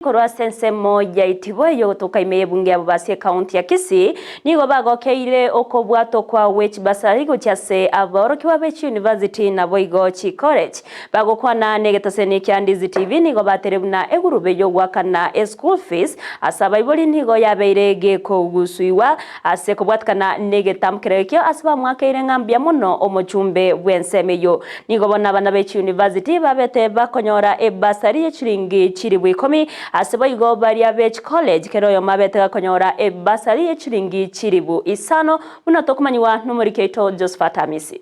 Korwa ase ensemo ya Itibo eyogotoka ime y'ebunge ya Bobasi ekaunti ya Kisii, nigo bagokeire okobwatwa kwa gwe chibasari gochia ase abaorokigwa be chiuniversity naboigo chicollege. Bagokwana negetaseni kia Ndizi TV nigo batere buna egurube yogoakana eschool fees ase abaibori nigo yabeire gekogusuigwa ase kobwatikana negetamkero ekio ase bamwakeire ng'a mbuya mono omochumbe bw'ensemo eyio. Nigo bono abana be chiuniversity babete bakonyora ebasari ye chiringi chilifu ikomi, ase boigo baria be chicollege kera oyomo abete gakonyora ebasari ye chiringi chilifu isano, buna tokomanyigwa nomoriki oito Josephat Amisi.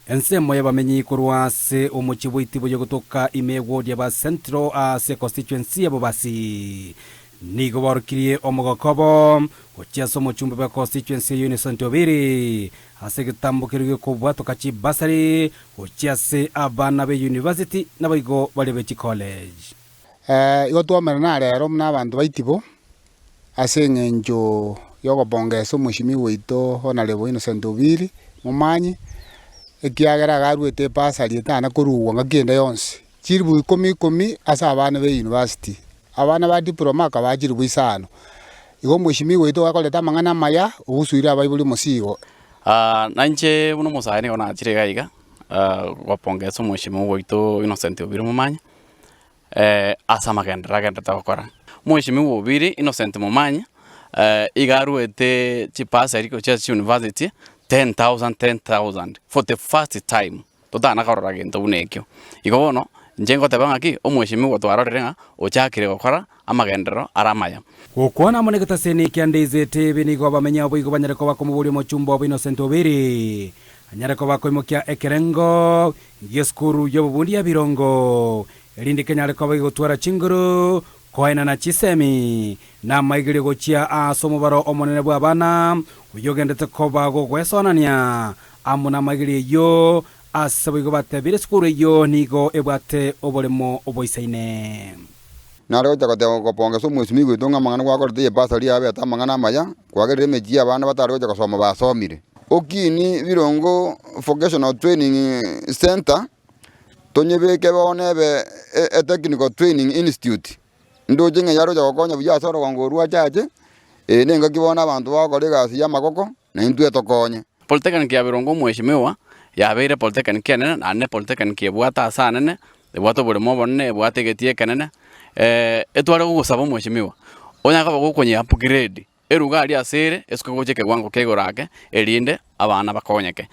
Ensemo y'abamenyi korwa ase omochie bw'Itibo yogotoka ime y'egwodi ya ba Central ase econstituency ya Bobasi nigo baorokirie omogoko obo gochia ase omochumbe bwa constituency eyio Innocent Obiri Ase egetambo keria gekobwatoka chibasari gochia ase abana be university naboigo baria be chicollege. Igo twamerana rero buna abanto ba Itibo, ase eng'encho y'okobongesa omweshimiwa oito Honourable Innocent Obiri Momanyi, ekiagera iga aruete ebasari etana korugwa ngaki ende yonsi, chilifu ikomi ikomi ase abana be university, abana ba diploma akabaa chilifu isano. Igo omweshimiwa oito gakoreta amang'ana amaya, ogusuire abaibori omosigo. Na inche buna omosae nigo nachire iga iga, gopongesa omweshimiwa oito Innocent Obiri Momanyi, ase amagenderero agenderete gokora. Omweshimiwa Obiri Innocent Momanyi, iga aruete chibasari gochia ase chiuniversity, 10,000 10,000 for the first time. Totana korora gento buna ekio. Igo bono, inche ngoteba ng'aki, omweshimiwa twarorire ng'a ochakire gokora amagenderero are amaya. Gokwana amo negetaseni kia Ndizete ebi nigo abamenyi abo igo banyare koba komoboria omochumba obo Innocent Obiri anyare koba koimokia ekerengo gi'esukuru y'obobundi ya Birongo erinde kenyare koba gegotwara chinguru koenana chisemi na amaigerio gochia ase omobaro omonene bw'abana oyogendete koba gogwesonania Amo namaigerio eyio, ase boigo batebire esukuru eyio nigo ebwate oboremo oboisaine. Nare gocha goteba gopongesa omwesimi goito ng'a amang'ana gwakorete y'ebasari abete amang'ana amaya, kwagerire emechie y'abana batare gocha gosoma basomire. Okini Birongo Vocational Training Centre, tonyebeke bono ebe e Technical Training Institute. Ndoche ng'a yarocha gokonya buya ase orogongo orwo achache, eye nengaki bono abanto bagokora egasi y'amaboko, na intwe etokonye. Polytechnic ya Birongo Omweshimiwa yabeire polytechnic enene naende ne polytechnic ebwate ase anene, ebwate oboremo obonene, ebwate egetii ekenene, etware gogosaba omweshimiwa, onyare koba gokonye upgrade eruga aria ase ere esuke gocha ekewango kia igoro ake, erinde abana bakonyeke.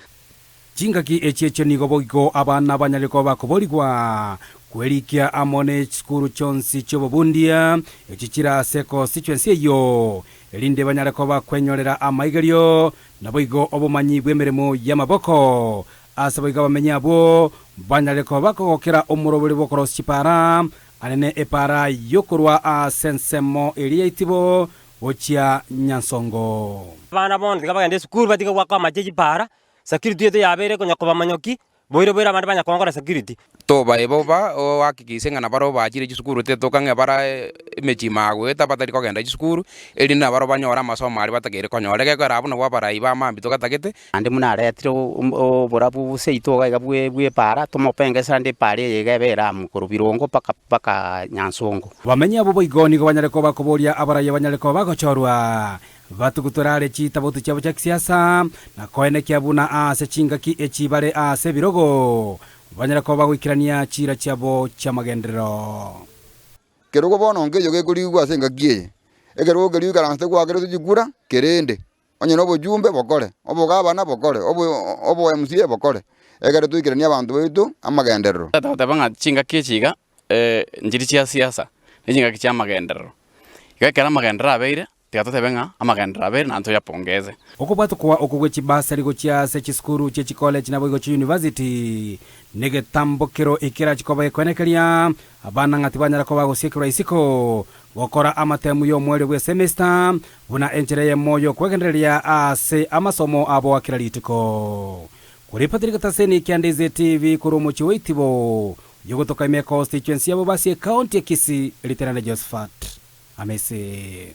Chingaki echi echio nigo boigo abana banyare koba bakoborigwa kwerikia amo ne chisukuru chionsi chi'obobundia echi chire ase constituency eyio, erinde banyare koba kwenyorera amaigerio, naboigo obomanyi bw'emeremo y'amaboko. Ase boigo abamenyi abwo banyare koba bakogokera omoroberi bw'okorosia chipaara, anene epaara y'okorwa ase ensemo eria ya Itibo gochia Nyansongo. Abana bono tiga bagende esukuru batige goaka amache chipaara, security yaito yabeire konya kobamanyoki, boire boire abande banya kongora security. Tobae boba ohakikishe ng'a nabarabwo bachire chisukuru tetoka ng'a bare emechie ime agoeta batari kogenda chisukuru, erinde nabarabwo banyore amasomo aria batakeire konyora. Egekogera abwo nabwo abarai ba mambia togatagete. Naende buna aretire oborabu seito iga iga bw'epaara, tomopengese naende epaara eye iga ebe eramu korwa birongo mpaka mpaka Nyansongo. Abamenyi abwo boigo nigo banyare koba bakoboria abarai abanyare koba bagochorwa, batugutore are chitabotu chiabo chia kisiasa, na koenekia buna aase chingaki echi bare aase ebirogo, banyare koba bagoikerania chiira chiabo chi'amagenderero. Kerogo bono nkeiyo gekorigwa ase engaki eye, ekerogo keria oikaransete gwakeretwe chikura, kerende. Onye nobochumbe bokore, obogabana bokore, obo MCA bokore, ekero toikeranie abanto baito amagenderero. Toteba ng'a chingaki echi iga nchiri chia siasa, ne chingaki chia amagenderero. Igo ekero amagenderero abeire, tiga totebe ng'a amagenderero abeire naende toyapongeze. Okobwatokwa oko gwe chibasari gochia ase chisukuru chie chikoleji naboigo chiyunivasiti negetambokero ekerachi koba gekoenekeria abana ng'a tibanyara koba gosiekerwa isiko Gokora amatemu y'omoerio bw'esemester buna enchera eyemo y'okwegendereria ase amasomo abo a kera rituko. Kore Patrick Taseni, Kianda TV, korwa omochie o Itibo, oyogotoka ime constituency ya Bobasi ecounty ya Kisii, Riterane Josephat Amese.